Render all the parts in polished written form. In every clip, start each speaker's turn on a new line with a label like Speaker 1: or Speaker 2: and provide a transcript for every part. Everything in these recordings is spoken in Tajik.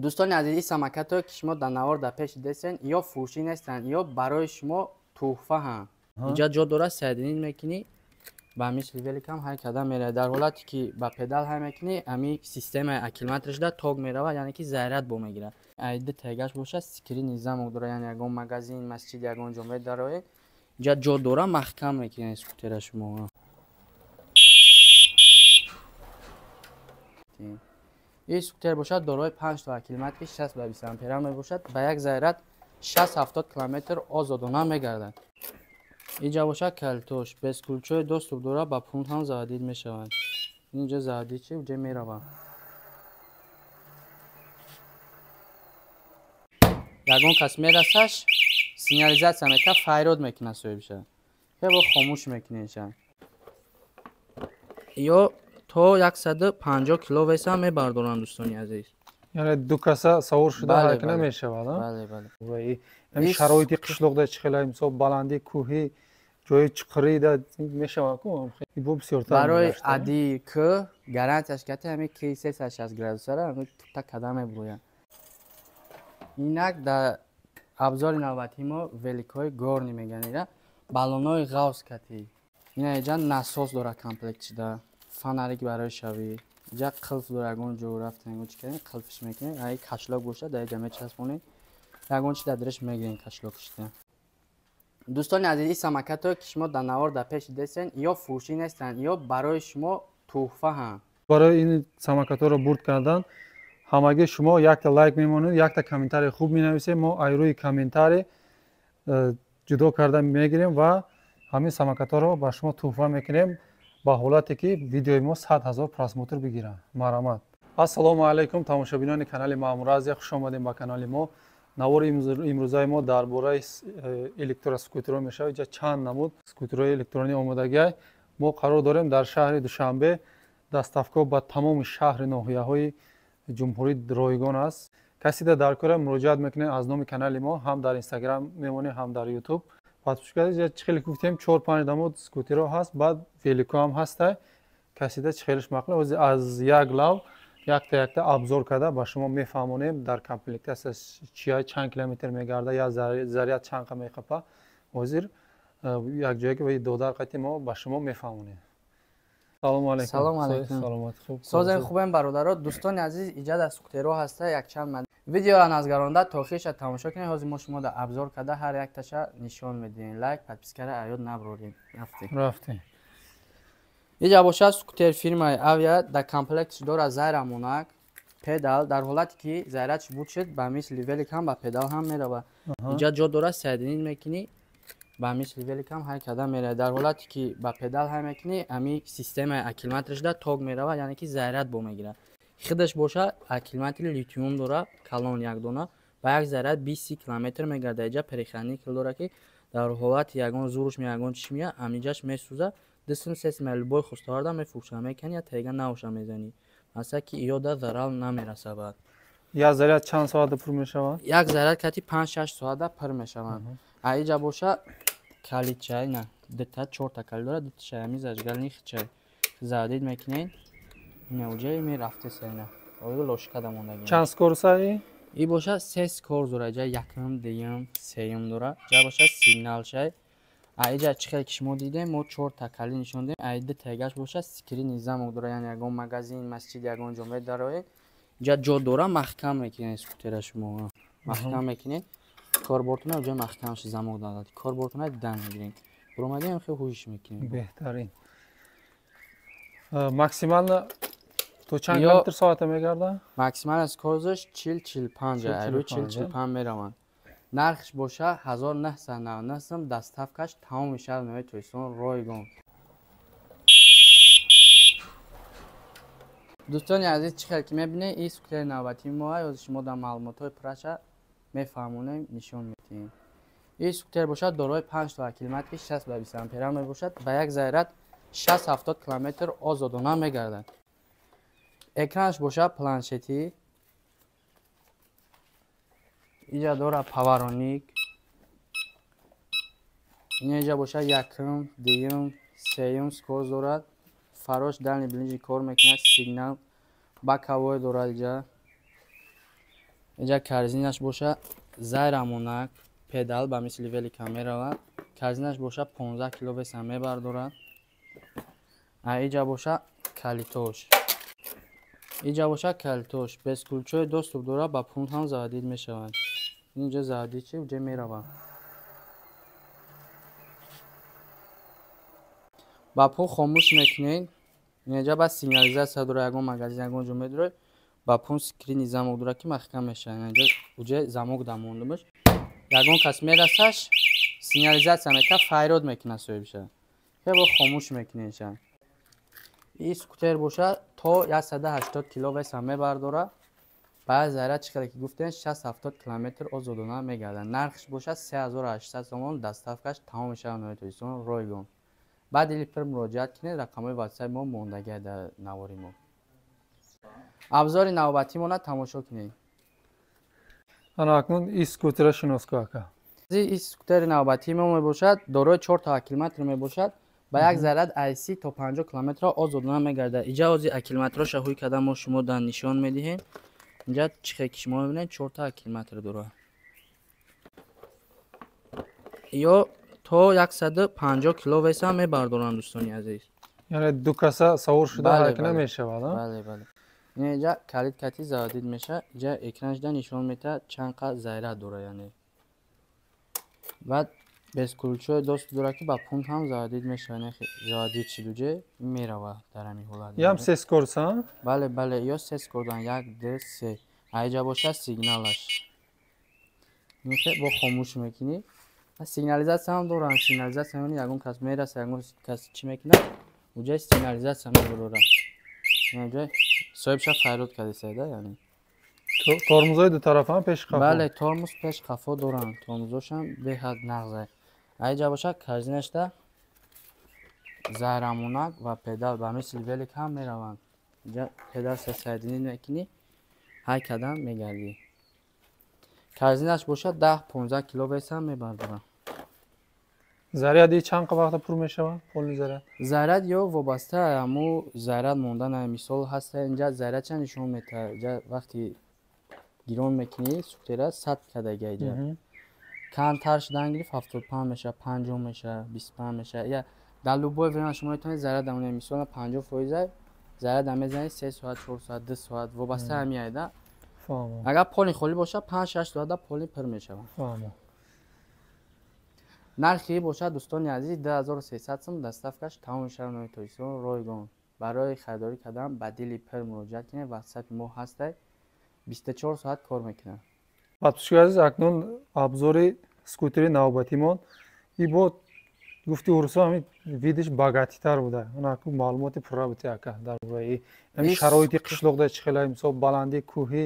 Speaker 1: Дӯстони азиз, ин самокатҳое ки шумо дар навор дар пеш дидесен, ё фурӯшӣ нестанд, ё барои шумо тӯҳфа ҳанд. Инҷа ҷо дорад, соединить мекунӣ, ба мисли великам ҳай карда меравад. Дар ҳолате ки ба педал ҳай мекунӣ, ами системаи аккумуляторашда ток меравад, яъне ки заряд бо мегирад. Ай ду тегаш бошад, скрытый замок дорад, яъне ягон магазин, масҷид, ягон ҷо медароед, инҷа ҷо дора, маҳкам мекунед скутера шумо. Ин скутер бошад дорои 5 та аккумулятори 60 ба 20 ампера мебошад, ба як заряд 60-70 километр озодона мегардад. Инҷа бошад калтош, бесключевой доступ дорад, ба пункт ҳам заводить мешавад. Инҷа заводить чи уҷа меравад. Ягон кас мерасаш, сигнализация мекунад, файрод мекунад соҳибша. Бо хомӯш мекунедша. Ё то 150 кило веса мебардоранд, дӯстони азиз.
Speaker 2: Яъне ду каса савор шуда ҳаракат намешавад?
Speaker 1: Бале, бале.
Speaker 2: Ва шароити қишлоқда чӣ хела, мисол баландии кӯҳӣ, ҷои чуқурида мешавад ку? Бо бисёртар
Speaker 1: барои ади к гарантияш кати ҳами ки 360 градусара ҳами тута када мебурояд. Инак дар абзори навбатии мо великҳои горный мегӯянд, ира баллонҳои ғавз кати. Ина иҷа насос дорад комплект шуда, фонарик барои шавӣ, иҷа қилф дорад, ягон ҷо рафтем, ягон чи кардем, қилфш мекунем. Ай кошелёк бошад, дар иҷа мечаспонем, ягон чи дар дираш мегирем кошелёк шуда. Дӯстони азиз, ин самокатҳое ки шумо дар навор дар пеш дидесен, ё фурӯшӣ нестанд, ё барои шумо тӯҳфа ҳанд.
Speaker 2: Барои ин самокатҳоро бурд кардан ҳамагӣ шумо якта лайк мемонед, якта комментарии хуб менависед. Мо ай рӯи комментарий ҷудо карда мегирем ва ҳамин самокатҳоро ба шумо тӯҳфа мекунем, ба ҳолате ки видеои мо 100 000 просмотр бигирад. Марҳамат. Ассалому алайкум, тамошобинони канали Маъмуразия, хуш омадем ба канали мо. Навори имрӯзаи мо дар бораи электроскутерҳо мешавад. Иҷа чанд намуд скутерҳои электронӣ омодагиай. Мо қарор дорем дар шаҳри Душанбе. Доставка ба тамоми шаҳри ноҳияҳои ҷумҳурӣ ройгон аст. Касида дар кора муроҷиат мекунед аз номи канали мо, ҳам дар Инстаграм мемонед, ҳам дар Ютуб. Чӣ хеле гуфтем, чор панҷ намуд скутерҳо ҳаст, баъд велико ҳам ҳастай. Касида чӣ хелеш мақул, аз як лав якта якта обзор карда ба шумо мефаҳмонем, дар комплектация чия, чанд километр мегарда, я заряд чанд қа мехапа. Ҳозир якҷоя ки додар қати мо ба шумо мефаҳмонем. Салому алайкум.
Speaker 1: Салому алайкум.
Speaker 2: Саломат, хуб?
Speaker 1: Созем, хубем, бародаро. Дӯстони азиз, иҷа дар скутерҳо ҳаста якчанд. Видеоро назгаронда то охириша тамошо кунед. Ҳозир мо шумо дар обзор карда ҳар якташа нишон медиҳем. Лайк, подпискара аёд наброрем. Рафтем.
Speaker 2: Рафтем.
Speaker 1: Иҷа бошад скутер фирмаи Авиа, дар комплектш дорад зайрамонак, педал. Дар ҳолате ки зарядш буд шуд, ба мисли велик ҳам ба педал ҳам меравад. Инҷа ҷо дорад, соединить мекунӣ, ба мисли велик ҳам ҳай карда меравад. Дар ҳолате ки ба педал ҳай мекунӣ, ами системаи аккумуляторашда ток меравад, яъне ки заряд бо мегирад. Худаш бошад аккумулятори литиум дорад, калон якдона, ба як заряд 20 километр мегардад. Иҷа предохранитель дорад, ки дар ҳолати ягон зуруш мея, ягон чиш мея, амиҷаш месӯзад. Дусм сесм любой хостоварда мефурӯшад, мекани, я тега навша мезанӣ, масалан ки иёда зарал намераса баъд.
Speaker 2: Як заряд чанд соата пур мешавад?
Speaker 1: Як заряд кати 5-6 соата пур мешаванд. А иҷа боша калидчай, на дута, чорта калид дорад, дуташай ами зажигални хичай заводить мекунед, ина уҷа мерафтеса, ина оё лошкада мондаги.
Speaker 2: Чанд скоросаи?
Speaker 1: И боша се скорость дора, иҷа якум, дуюм, сеюм дора. Иҷа боша сигналшай. А иҷа чӣ хеле ки шумо дидем, мо чорта калид нишон додем. Ай ду тегаш боша скрытый замок дора, яъне ягон магазин, масҷид, ягон ҷо медароед, инҷа ҷо дора, маҳкам мекунед скутера шумо, маҳкам мекунед корбортона, уҷа маҳкам ши замок дорад, корбортона дан мегирем, буромадем, хел ҳушиш мекунем.
Speaker 2: Беҳтарин. Максимально то чанд километр соата мегардад?
Speaker 1: Максимально скоростш 40-45, айрӯи 40-45 мераванд. Нархш боша 1999 сум, доставкаш тамоми шаҳр ноҳияи Тоҷикистон ройгон. Дӯстони азиз, чӣ хел ки мебинед, ин скутери навбатии мо. Ҳозир шумо дар маълумотҳои пурраша мефаҳмонем, нишон медиҳем. Ин скутер бошад дорои 5 та аккумулятори 60 ба 20 ампера мебошад, ба як заряд 60-70 километр озодона мегардад. Экранаш бошад планшетӣ, иҷа дорад поворотник, инаҷа бошад якум, дуюм, сеюм скорость дорад, фарош дальний, ближний кор мекунад, сигнал боковой дорад иҷа. Инҷа корзинаш боша зайрамонак, педал ба мисли велика меравад. Корзинаш боша 15 кило веса мебардорад. Иҷа боша калитош. Иҷа боша калитош. Без ключои доступ дорад, ба пункт ҳам заводид мешавад. Инҷа заводид чи уҷа меравад. Ба пул хомӯш мекунед. Инҷа ба сигнализатсия дорад, ягон магазин ягон ҷо медуред. Ба пун скрини замок дорад ки маҳкам мешавад. Инҷа уҷа замок дамондумаш. Ягон кас мерасаш, сигнализатсия мекунад, файрод мекунад соҳибша. Бо хомӯш мекунедша. Ин скутер бошад то 180 кило веса мебардорад. Ба заряд чӣ қадар ки гуфтем 60-70 километр озодона мегардад. Нархш бошад 3800 сомон, доставкаш тамоми шаҳри ноҳияи Тоҷикистон ройгон. Баъд дили пир муроҷиат кунед, рақамҳои ватсапи мо мондагиа дар навори мо. Абзори навбатимона тамошо кунед.
Speaker 2: Ана акнун ин скутера шинос ку ака.
Speaker 1: Ин скутери навбатии мо мебошад, дорои 4 та аккумулятор мебошад. Ба як заряд аз 30 то 50 километр озодона мегардад. Иҷа ози аккумуляторша ҳуй карда мо шумо дар нишон медиҳем. Инҷа чӣ хел ки шумо мебинед 4 та аккумулятор дорад. Ё то 150 кило веса мебардоранд дӯстони азиз.
Speaker 2: Яъне ду каса савор шуда ҳаракат намешавад, а?
Speaker 1: Бале, бале. Инҷа калид кати заводид мешавад. Инҷа экраншда нишон медиҳад чанд қад заряд дорад, яъне. Баъд без ключои доступ дорад ки ба пункт ҳам заводид мешавад, яъне заводид шидуҷе меравад дар ҳамин ҳолат.
Speaker 2: Ям се скорс, а?
Speaker 1: Бале, бале, ё се скордан, 1, 2, 3. Аиҷа бошад сигналаш. Инхе бо хомӯш мекунӣ. Сигнализатсия ҳам доранд. Сигнализатсия меони ягон кас мераса, ягон кас чӣ мекунад, уҷай сигнализатсия мебарорад. Уҷай соҳибша файрод кардесайда, яъне.
Speaker 2: Тормозҳои дутарафа ҳам пеш қафо.
Speaker 1: Бале, тормоз пеш қафо доранд. Тормозошам беҳад нағза. Аиҷа бошад корзинашда зайрамонак ва педал ба мисли велик ҳам мераванд. Инҷа педал сасайдинӣ мекунӣ, ҳай кадан мегардӣ. Корзинаш бошад 10-15 кило веса мебардорад.
Speaker 2: Заряди чанд вақта пур мешавад? Полни заряд?
Speaker 1: Заряд ё вобаста ҳаму заряд мондан, мисол ҳаста инҷа зарядча нишон метаҳад. Инҷа вақти гирон мекунӣ скутера 100 кадага инҷа. Камтар шудан гирифт 75 мешавад, 50 мешавад, 25 мешавад. Я дар любой время шумо метавонед заряд дамонед. Мисол 50% заряд мезанед 3 соат, 4 соат, 2 соат вобаста ҳамин айда. Агар поли холӣ бошад 5-6 соата поли пур мешавад. Нархи бошад дӯстони азиз 2300 сом, доставкаш тамоми шаҳри ноҳияи Тоҷикистон ройгон. Барои харидорӣ кардан ба дили пир муроҷиат кунед. Ватсапи мо ҳастай, 24 соат кор мекунад.
Speaker 2: Подписчики азиз, акнун абзори скутери навбатимон. И бо гуфти урусо ҳамин видиш богатитар буда. Ана маълумоти пурра бути ака дар бораи ҳамин шароити қишлоқда чӣ хела, мисол баландии кӯҳӣ,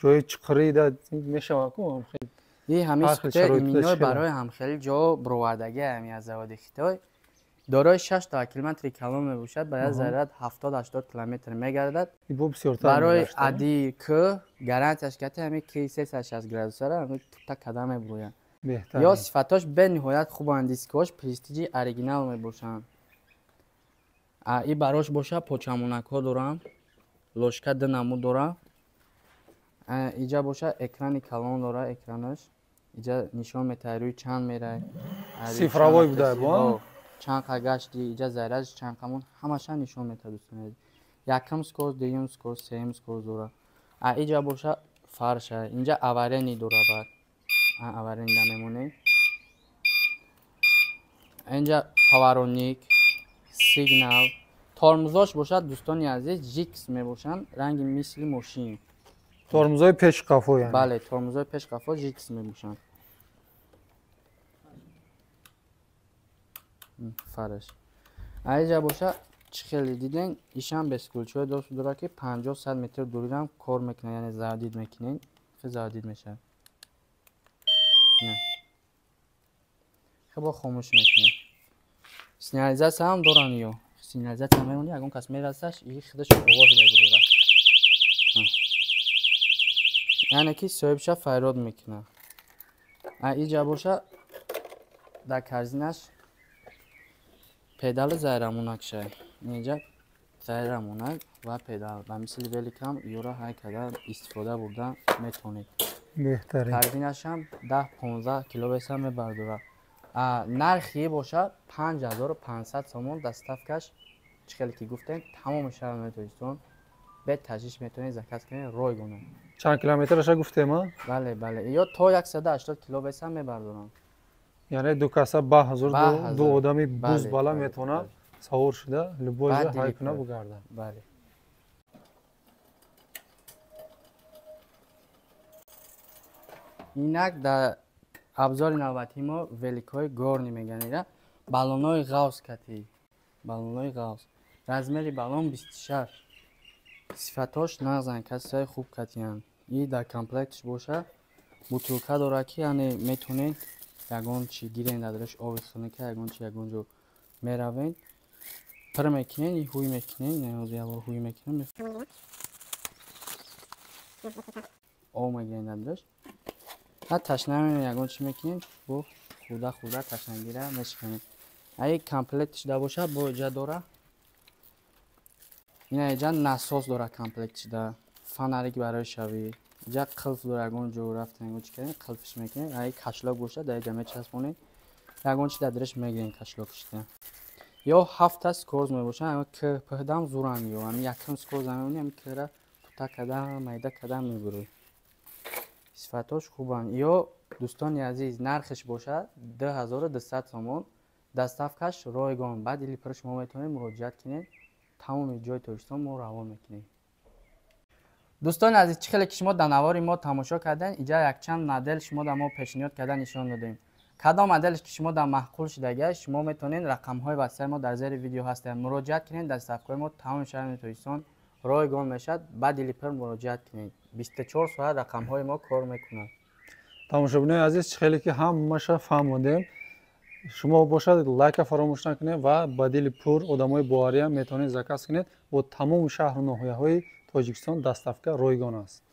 Speaker 2: ҷои чиқирида мешавад ку хел.
Speaker 1: И ҳамин скутер иминой барои ҳамхели ҷо бировардагӣ ҳамин аз заводи Хитой. Дорои 6 та аккумулятори калон мебошад, ба як заряд 70-80 километр мегардад. Барои ади к гарантияш кати ҳамин ки 360 градусара ҳамин тута када мебурояд. Ё сифатош бениҳоят хубанд, дискҳош престижи оригинал мебошанд. И барош боша почамонакҳо доранд, лошка ду намуд дорад. Иҷа боша экрани калон дорад, экранаш иҷа нишон метаҳад рӯи чанд мерай.
Speaker 2: Цифровой буда бо?
Speaker 1: Чанд қа гашти, иҷа зарядш чанд қамон, ҳамаша нишон метаҳад дӯстони азиз. Якум скорост, дуюм скорост, сеюм скорост дорад. Иҷа боша фарша, инҷа аварени дорад баъд. Аварени да мемонем. Инҷа поворотник, сигнал, тормозош бошад дӯстони азиз жикс мебошанд, ранги мисли мошин.
Speaker 2: Тормозҳои пеш қафо яъне?
Speaker 1: Бале, тормозҳои пеш қафо жикс мебошанд. Фарш. Аиҷа боша чӣ хеле диден, ишам без ключои доступ дорад ки 50-100 метр дурирам кор мекунад, яъне заводид мекунед, хел заводид мешавад. Хел бо хомӯш мекунед. Сигнализатсия ҳам доранд ё. Сигнализатсия мемонӣ, ягон кас мерасаш, и худаш овоз мебурорад. Яъне ки соҳибша файрод мекунад. Иҷа боша дар корзинаш педали зайрамонак шай. Инҷа зайрамонак ва педал. Ба мисли великам ёра ҳай карда истифода бурда метавонед.
Speaker 2: Беҳтарин.
Speaker 1: Корзинашам 10-15 кило веса мебардорад. Нархи бошад 5500 сомон, доставкаш чӣ хеле ки гуфтем тамоми шаҳри Тоҷикистон бе ташвиш метавонед заказ кунед ройгона.
Speaker 2: Чанд километраша гуфтем, а?
Speaker 1: Бале, бале. Ё то 180 кило веса мебардоранд.
Speaker 2: Яъне ду каса ба ҳузур ду одами буз бала метавонад савор шуда любой ҷо ҳай куна бугардад.
Speaker 1: Бале. Инак дар абзори навбатии мо великҳои горни мегӯянд, ира баллонҳои ғавз кати, баллонҳои ғавз. Размери баллон 26. Сифатош нағзанд, касаи хуб катиянд. И дар комплектш боша бутулка дорад, ки яъне метавонед ягон чи гирен дар оби хунука, ягон чи ягон ҷо меравед, пир мекунед, и ҳуй мекунед, ҳозир як бор ҳуй мекунем, об мегирен дар. Ҳа ташна мемонед, ягон чи мекунед, бо хурда хурда ташнагира мешиканед. Аи комплект шуда бошад, бо иҷа дора. Ина иҷа насос дора комплект шуда, фонарик барои шавӣ, иҷа қилф дора, ягон ҷо рафтен, ягон чи кардем, қилфш мекунед. Аи кашлок бошад, дар иҷа мечаспонед, ягон чи дар дираш мегирен кашлок шуда. Ё ҳафта скорз мебошад, к пҳдам зуран, ё ами якум скорз мемонӣ, ами кра тута када майда када мебурӣ. Сифатош хубанд. Ё дӯстони азиз, нархش бошад 2200 сомон, доставкаш ройгон. Баъд или пир шумо метавонед муроҷиат кунед, тамоми ҷои Тоҷикистон мо равон мекунем. Дӯстони азиз, чӣ хеле ки шумо дар навори мо тамошо кардем, иҷа якчанд модел шумо дар мо пешниҳод карда нишон додем. Кадом моделш ки шумо дар маъқул шудагиаст, шумо метавонед рақамҳои ватсапи мо дар зери видео ҳастанд, муроҷиат кунед. Доставкаҳои мо тамоми шаҳри Тоҷикистон ройгон мешавад. Баъд или пир муроҷиат кунед. 24 соат рақамҳои мо кор мекунад.
Speaker 2: Тамошобинои азиз, чӣ хеле ки ҳамаша фаҳмодем, шумо бошад лайка фаромӯш накунед ва ба дили пур одамои бовариам метавонед заказ кунед. Бо тамоми шаҳру ноҳияҳои Тоҷикистон доставка ройгон аст.